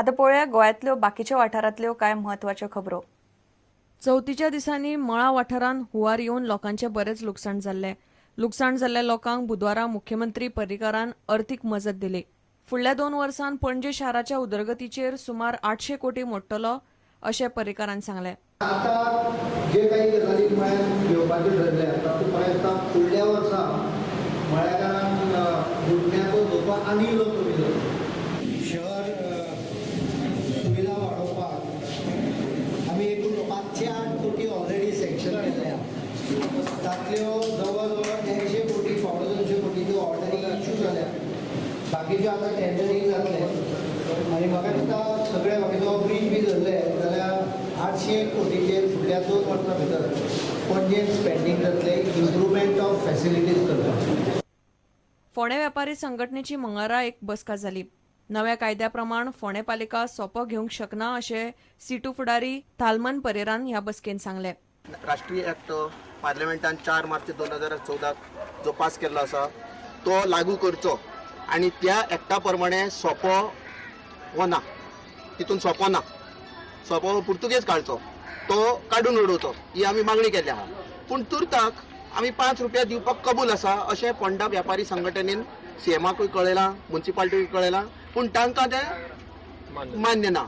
आतां पळोवया गोंयांतल्यो बाकीच्या वाठारांतल्यो कांय म्हत्वाच्यो खबरो. चवथीच्या दिसांनी मळा वाठारांत हुंवार येवन लोकांचें बरेंच लुकसाण जाल्लें. लुकसाण जाल्ल्या लोकांक बुधवारा मुख्यमंत्री पर्रीकारान अर्थीक मजत दिली. फुडल्या 2 वर्सांत पणजे शाराच्या उदरगतीचेर सुमार 800 कोटी मोडटलो अशें पर्रीकारान सांगलें. आता जे काही गजाली मळ्यान घेवपाच्यो ठरल्या तातूंत म्हाका दिसता फुडल्या वर्सा मळ्याकारांक बुडण्याचो धोको आनी इल्लो कमी जातलो. शहर सुविधा वाडोवपाक आमी एकूण 508 कोटी ऑलरेडी सँक्शन केल्ल्या, तातल्यो जवळ जवळ 150 कोटी 175 कोटीच्यो ऑर्डरी इश्यू जाल्या, बाकीच्यो आतां टेंडरींग जातलें. आनी म्हाका दिसता सगळे बाकीचो ब्रीज बी धरले जाल्यार 800 कोटीचेर फुडल्या 2 वर्सां भितर पणजेन स्पेंडींग जातलें इम्प्रुवमेंट ऑफ फॅसिलिटीज करपाक. फोंडें वेपारी संघटनेची मंगळारा एक बसका जाली. नव्या कायद्या प्रमाण फोंडें पालिका सोपो घेवंक शकना अशें सीटू फुडारी थालमन परेरान ह्या बसकेंत सांगलें. राष्ट्रीय एक्ट पार्लमेंटान 4 मार्च 2014 जो पास केल्लो आसा तो लागू करचो आनी त्या एक्टा प्रमाणे सोपो हो ना, तितून सोपो ना, सोपो हो पुर्तुगेज काडचो, तो काडून उडोवचो ही आमी मागणी केल्ली आहा. पूण तुर्ताक आमी 5 रुपया दिवपाक कबूल आसा अशें फोंडा व्यापारी संघटनेन सीएमाकूय कळयलां, मुन्सिपालिटीकूय कळयलां, पूण तांकां तें मान्य ना.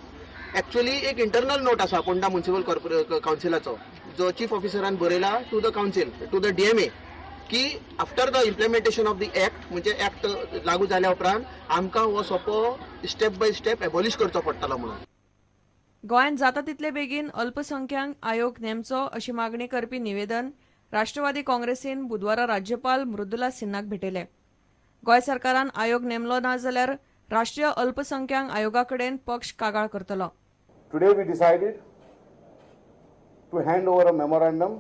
एक्चुअली एक इंटरनल नोट आसा फोंडा म्युनिसिपल कावन्सिलाचो जो चीफ ऑफिसरान बरयला to the council, to the DMA की after the implementation of the act, म्हणजे एक्ट लागू जाल्या उपरांत आमकां हो सोपो स्टेप बाय स्टेप एबॉलिश करचो पडटलो म्हणून. गोंयांत जाता तितले बेगीन अल्पसंख्याक आयोग नेमचो अशी मागणी करपी निवेदन राष्ट्रवादी काँग्रेसीन बुधवारा राज्यपाल मृदुला सिन्हाक भेटयलें. गोंय सरकारान आयोग नेमलो ना जाल्यार राष्ट्रीय अल्पसंख्याक आयोगा कडेन पक्ष कागाळ करतलो. Today we decided to hand over a memorandum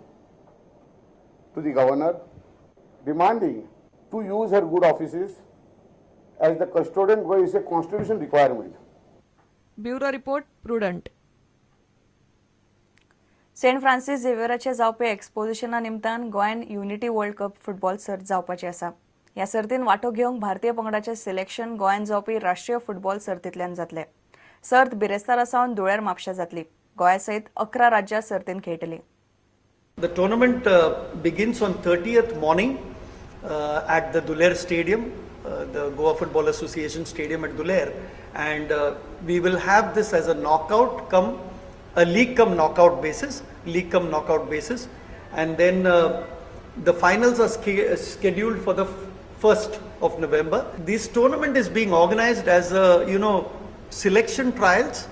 to the governor demanding to use her good offices as the custodian, because it's a constitution requirement. Bureau report, Prudent. Saint Francis झेवियराचे जावपी एक्सपोजिशना निमतान गोंयान युनिटी वर्ल्ड कप फुटबॉल सर्त जावपाची आसा. ह्या सर्तीन वांटो घेवंक भारतीय पंगडाचें सिलेक्शन गोंयान जावपी राष्ट्रीय फुटबॉल सर्तींतल्यान जातलें. सर्त बिरेस्तारा सावन धुळेर म्हापशा जातली. गोंया सयत 11 राज्यां सर्तीन खेळटलीं. The tournament begins on 30th morning at the Duler Stadium, the Goa Football Association Stadium at Duler, and we will have this as a knockout come, a league come knockout basis, league come knockout basis, and then the finals are scheduled for the 1st of November. This tournament is being organized as a selection trials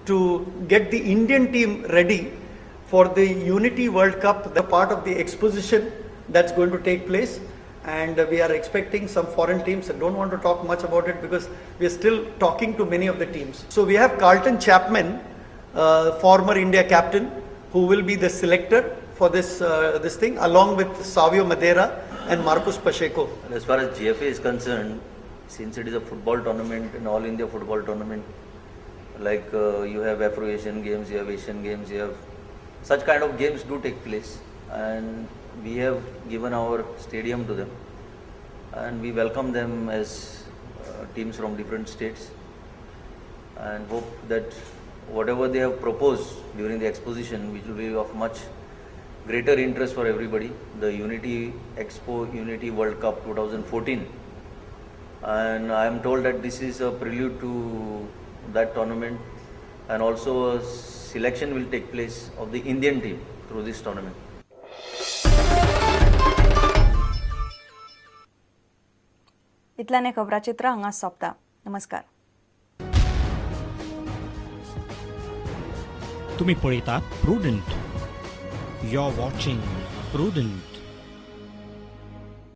to get the Indian team ready for the Unity World Cup, the part of the exposition that's going to take place. And we are expecting some foreign teams. I don't want to talk much about it because we are still talking to many of the teams. So we have Carlton Chapman, former India captain, who will be the selector for this thing, along with Savio Madeira and Marcus Pacheco. And as far as GFA is concerned, since it is a football tournament, an all India football tournament, like you have Afro Asian Games, you have Asian Games, you have such kind of games do take place, and we have given our stadium to them, and we welcome them as teams from different states, and hope that whatever they have proposed during the exposition, which will be of much greater interest for everybody, the Unity Expo Unity World Cup 2014, and I am told that this is a prelude to that tournament, and also a selection will take place of the Indian team through this tournament. इतल्यान खबराचित्र हांगा सोंपता. नमस्कार. तुम्ही पळयतात Prudent. You are watching Prudent.